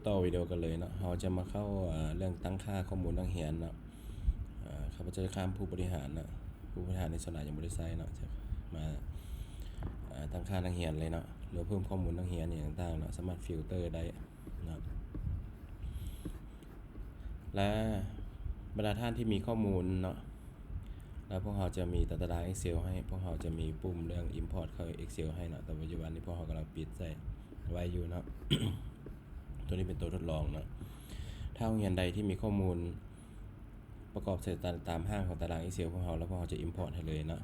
ຕໍ່ວິດີໂອກັນເລີຍເນາະ. ເຮົາຈະມາເຂົ້າ ເອີ ເລື່ອງຕັ້ງຄ່າຂໍ້ມູນນັກຮຽນເນາະ. ເອີ ຂ້າພະເຈົ້າຈະຂ້າມຜູ້ບໍລິຫານເນາະ, ຜູ້ບໍລິຫານນີ້ສ່ວນຫຼາຍຍັງບໍ່ໄດ້ໃຊ້ເນາະ, ຈະມາ ເອີ ຕັ້ງຄ່ານັກຮຽນເລີຍເນາະ, ຫຼືເພີ່ມຂໍ້ມູນນັກຮຽນຫຍັງຕ່າງໆເນາະ, ສາມາດຟິວເຕີໄດ້ເນາະ. ແລະ ບັນດາທ່ານທີ່ມີຂໍ້ມູນເນາະ, ແລ້ວພວກເຮົາຈະມີຕາຕະລາງ Excel ໃຫ້, ພວກເຮົາຈະມີປຸ່ມເລື່ອງ Import ເຂົ້າ Excel ໃຫ້ເນາະ, ແຕ່ປັດຈຸບັນນີ້ພວກເຮົາກຳລັງປິດໃສ່ໄວ້ຢູ່ເນາະ. ຕົວນີ້ເປັນຕົວທົດລອງເນາະ. ຖ້າໂຮງຮຽນໃດທີ່ມີຂໍ້ມູນປະກອບໃສ່ຕາ ຕາມຮ່າງຂອງຕາລາງ Excel ພວກເຮົາ, ແລ້ວພວກເຮົາຈະ Import ໃຫ້ເລີຍເນາະ.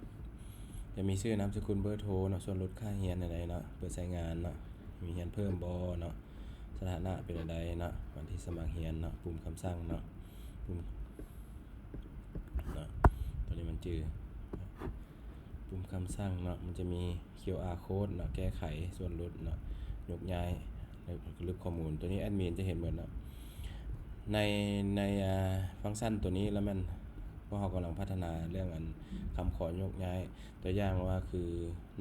ຈະມີຊື່, ນາມສະກຸນ, ເບີໂທເນາະ, ສ່ວນຫຼຸດຄ່າຮຽນແນວໃດເນາະ, ເປີດໃຊ້ງານເນາະ, ມີຮຽນເພີ່ມບໍ່ເນາະ, ສະຖານະເປັນແນວໃດເນາະ, ວັນທີ່ສະໝັກຮຽນເນາະ, ປຸ່ມຄຳສັ່ງເນາະ, ປຸ່ມ ເນາະ, ຕົວນີ້ມັນຈື່ ປຸ່ມຄຳສັ່ງເນາະ, ມັນຈະມີ QR code ເນາະ, ແກ້ໄຂສ່ວນຫຼຸດເນາະ, ຍົກຍ້າຍ ຫຼືລຶບຂໍ້ມູນ. ຕົວນີ້ແອດມິນຈະເຫັນໝົດເນາະ. ໃນ ໃນ ອາ ຟັງຊັນຕົວນີ້ລະແມ່ນພວກເຮົາກຳລັງພັດທະນາເລື່ອງອັນຄຳຂໍຍົກຍ້າຍ. ຕົວຢ່າງວ່າຄື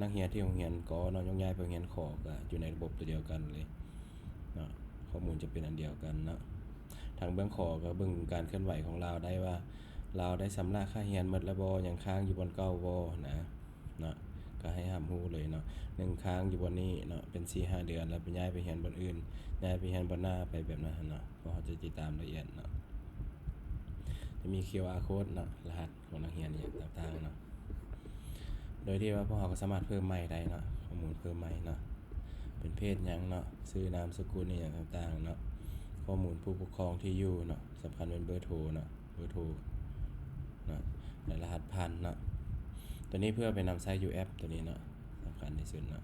ນັກຮຽນທີ່ໂຮງຮຽນ ກ ເນາະ, ຍົກຍ້າຍໄປໂຮງຮຽນ ຂ ກໍຢູ່ໃນລະບົບຕົວດຽວກັນເລີຍເນາະ, ຂໍ້ມູນຈະເປັນອັນດຽວກັນເນາະ. ທາງເບື້ອງ ຂ ກໍເບິ່ງການເຄື່ອນໄຫວຂອງລາວໄດ້ວ່າ ລາວໄດ້ຊຳລະຄ່າຮຽນໝົດແລ້ວບໍ່, ຍັງຄ້າງຢູ່ບ່ອນເກົ່າບໍ່ນະ ເນາະ, ກໍໃຫ້ຮັບຮູ້ເລີຍເນາະ. ໜຶ່ງ ຄ້າງຢູ່ບ່ອນນີ້ເນາະ ເປັນສີ່ຫ້າເດືອນ ແລ້ວໄປຍ້າຍໄປຮຽນບ່ອນອື່ນ, ຍ້າຍໄປຮຽນບ່ອນໜ້າໄປແບບນັ້ນຫັ້ນເນາະ, ພວກເຮົາຈະຕິດຕາມລະອຽດເນາະ. ຈະມີ QR code ເນາະ, ລະຫັດຂອງນັກຮຽນອີ່ຫຍັງຕ່າງໆເນາະ, ໂດຍທີ່ວ່າພວກເຮົາກໍສາມາດເພີ່ມໃໝ່ໄດ້ເນາະ, ຂໍ້ມູນເພີ່ມໃໝ່ເນາະ, ເປັນເພດຫຍັງເນາະ, ຊື່ນາມສະກຸນອີ່ຫຍັງຕ່າງໆເນາະ, ຂໍ້ມູນຜູ້ປົກຄອງ, ທີ່ຢູ່ເນາະ, ສຳຄັນແມ່ນເບີໂທເນາະ, ເບີໂທເນາະ ແລະ ລະຫັດຜ່ານເນາະ. ຕົວນີ້ເພື່ອໄປນຳໃຊ້ຢູ່ແອັບຕົວນີ້ເນາະ, ສຳຄັນທີ່ສຸດເນາະ.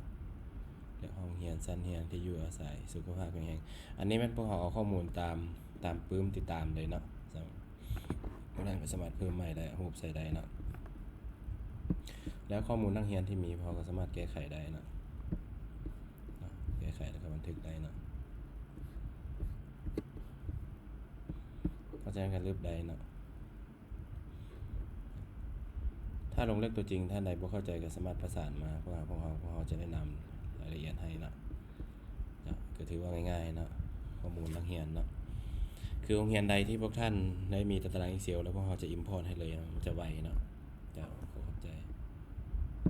ເລືອກຫ້ອງຮຽນ, ຊັ້ນຮຽນ, ທີ່ຢູ່ອາໄສ, ສຸຂະພາບແຂງແຮງ. ອັນນີ້ແມ່ນພວກເຮົາເອົາຂໍ້ມູນຕາມ, ຕາມປຶ້ມທີ່ຕາມເລີຍເນາະ. ສຳ ພວກນັ້ນກໍສາມາດເພີ່ມໃໝ່ໄດ້, ຮູບໃສ່ໄດ້ເນາະ. ແລ້ວຂໍ້ມູນນັກຮຽນທີ່ມີ ພວກເຮົາກໍສາມາດແກ້ໄຂໄດ້ເນາະ, ເນາະ, ແກ້ໄຂແລ້ວກໍບັນທຶກໄດ້ເນາະ. ເພາະສະນັ້ນກໍລຶບໄດ້ເນາະ. ຖ້າລົງເລືອກຕົວຈິງ ທ່ານໃດບໍ່ເຂົ້າໃຈກໍສາມາດປະສານມາຫາພວກເຮົາ, ພວກເຮົາຈະແນະນຳລາຍລະອຽດໃຫ້ເນາະ. ເນາະ, ກໍຖືວ່າງ່າຍໆເນາະ, ຂໍ້ມູນນັກຮຽນເນາະ. ຄືໂຮງຮຽນໃດທີ່ພວກທ່ານໄດ້ມີຕາຕະລາງ Excel ແລ້ວພວກເຮົາຈະ Import ໃຫ້ເລີຍເນາະ, ມັນຈະໄວເນາະ. ເຈົ້າ,